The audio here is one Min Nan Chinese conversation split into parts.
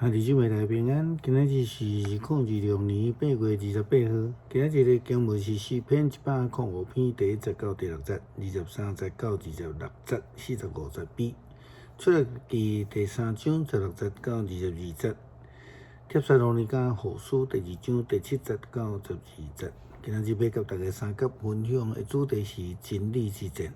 兄弟姊妹大家平安，今仔日是2026年8月28號。今仔日的經文是詩篇105篇第一節到第六節，23節到26節，45節 B。出埃及記第三章16節到22節，帖撒羅尼迦後書第二章第七節到12節。今仔日欲佮大家相佮分享的主題是真理之戰。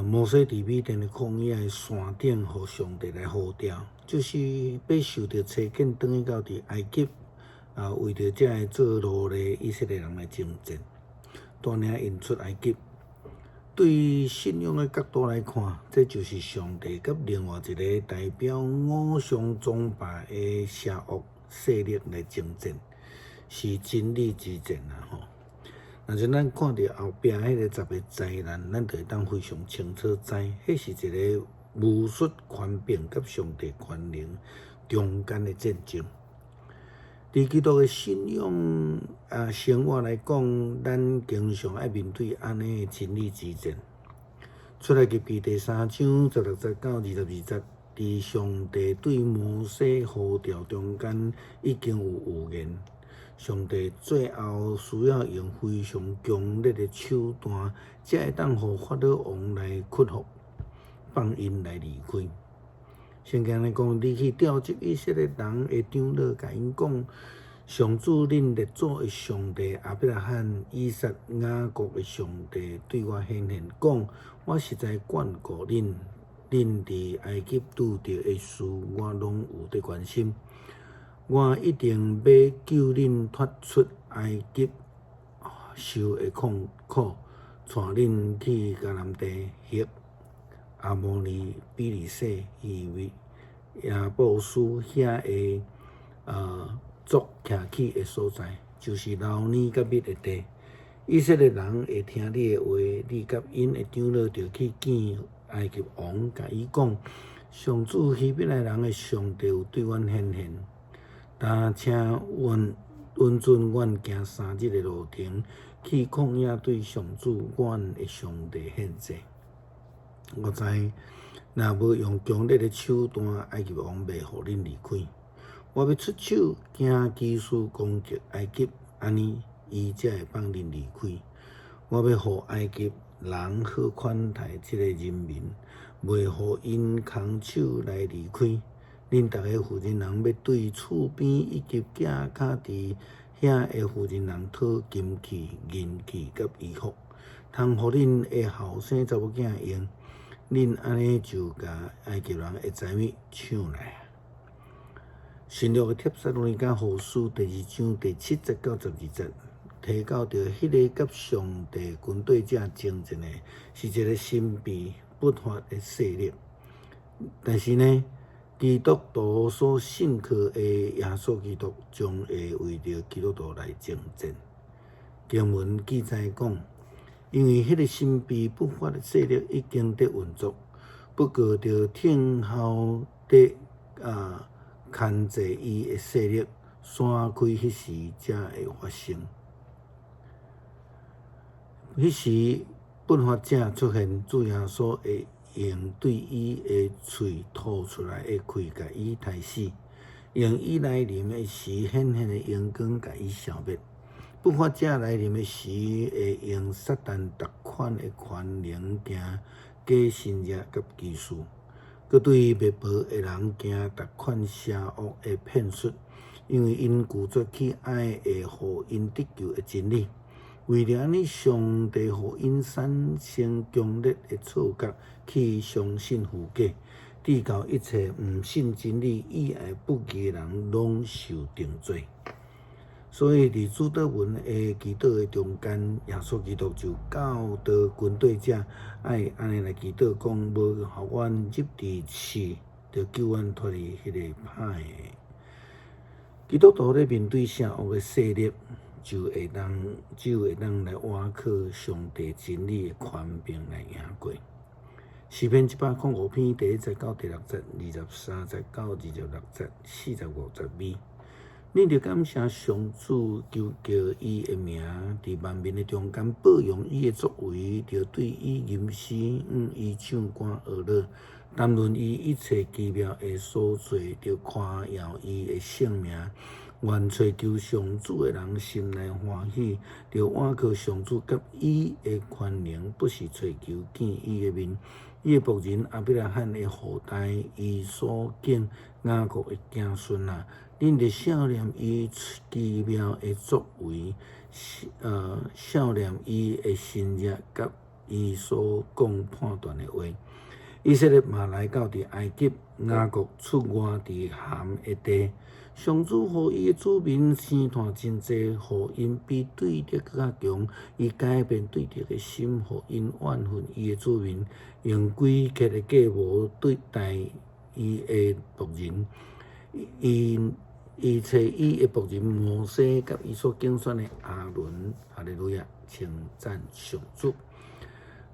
摩西佇米甸的曠野的山頂，予上帝來呼召，就是欲受著差遣，轉去到佇埃及，為著遮个做奴隸以色列人來征戰，帶領𪜶出埃及。對信仰的角度來看，這就是上帝佮另外一个代表偶像崇拜的邪惡勢力來征戰，是真理之戰啊！吼。若是咱看著後壁彼个十个災難，咱就會當非常清楚知，彼是一个巫術權柄佮上帝權能中間的戰爭。佇基督的信仰生活來講，咱經常愛面對按呢的真理之戰。出埃及記第三章16節到22節，佇上帝對摩西呼召中間已經有預言。上帝最後需要用非常強烈的手段，才會當予法老王來屈服，放𪜶來離開。聖經按呢講，你去召集以色列人的長老，共𪜶講：上主恁列祖的上帝亞伯拉罕、以撒、雅各的上帝對我顯現，講：我實在眷顧恁，恁佇埃及拄著的事，我攏有佇關心。我一定欲救恁脫出埃及受的痛苦，帶恁去迦南地、赫、亞摩利、比利洗、希未、耶布斯遐个族徛起的所在，就是流奶佮蜜的地。以色列人會聽你的話，你佮𪜶的長老著去見埃及王，共伊講：上主希伯來人的上帝有對阮顯現。但請允允准阮行三日的路程，去曠野對上主阮的上帝獻祭。我知，若無用強烈的手段，埃及王袂予恁離開。我欲出手行奇事攻擊埃及，按呢伊才會放恁離開。我欲予埃及人好款待這个人民，袂予𪜶空手來離開。恁逐个負責人欲對厝邊以及寄跤佇遐的負責人討金器、銀器佮衣服，通予恁的後生查某囝用。恁按呢就共埃及人的財物搶來啊！新約的帖撒羅尼迦後書第二章第七節到12節，提到著彼个佮上帝軍隊者爭戰的，是一个神秘不法的勢力。但是呢，基督徒所信靠的耶穌基督將會為著基督徒來征戰。經文記載講，因為彼个神秘不法的勢力已經佇運作，不過著聽候佇牽制伊的勢力散開彼時才會發生。彼時不法者出現，主耶穌會用對伊的喙吐出來的氣，共伊刣死；用伊來臨的時顯現的榮光，共伊消滅。不法者來臨的時，會用撒旦逐款的權能行假神蹟佮奇事，閣對滅亡的人行逐款邪惡的騙術，因為𪜶拒絕去愛會予𪜶得救的真理。為著按呢，上帝予𪜶產生強烈的錯覺，去相信虛假，直到一切毋信真理、以愛不義的人，攏受定罪。所以，佇主禱文的祈禱的中間，耶穌基督就教導跟隨者愛按呢來祈禱，講無予阮入佇試，著救阮脫離彼个歹的。基督徒咧面對邪惡的勢力，就會當只有會當來倚靠上帝真理的權柄來贏過。詩篇105篇第一節到第六節，23節到26節，45節尾。恁著感謝上主，求告伊的名，佇萬民的中間報揚伊的作為，著對伊吟詩，向伊唱歌學樂。談論伊一切奇妙的所做，著誇耀伊的聖名。願揣求上主的人心內歡喜，著倚靠上主佮伊的權能，不時揣求見伊的面。伊的僕人亞伯拉罕的後代，伊所揀雅各的子孫啊！恁著想念伊奇妙的作為，想念伊的神蹟佮伊所講判斷的話。以色列嘛來到佇埃及，雅各出外佇含的地。上主予伊的子民生湠真濟，予𪜶比對敵閣較強。伊改變對敵的心，予𪜶怨恨伊的子民，用詭譎的計謀對待伊的僕人。伊揣伊的僕人摩西，佮伊所揀選的亞倫。哈利路亞，稱讚上主。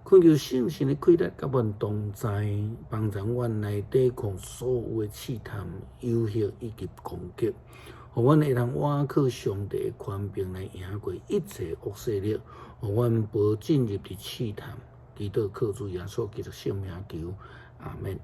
懇求聖神的氣力佮阮同在，幫助阮來抵抗所有的試探、誘惑以及攻擊，予阮會當倚靠上帝的權柄來贏過一切惡勢力，予阮無進入佇試探。祈禱靠主耶穌基督聖名求，阿門。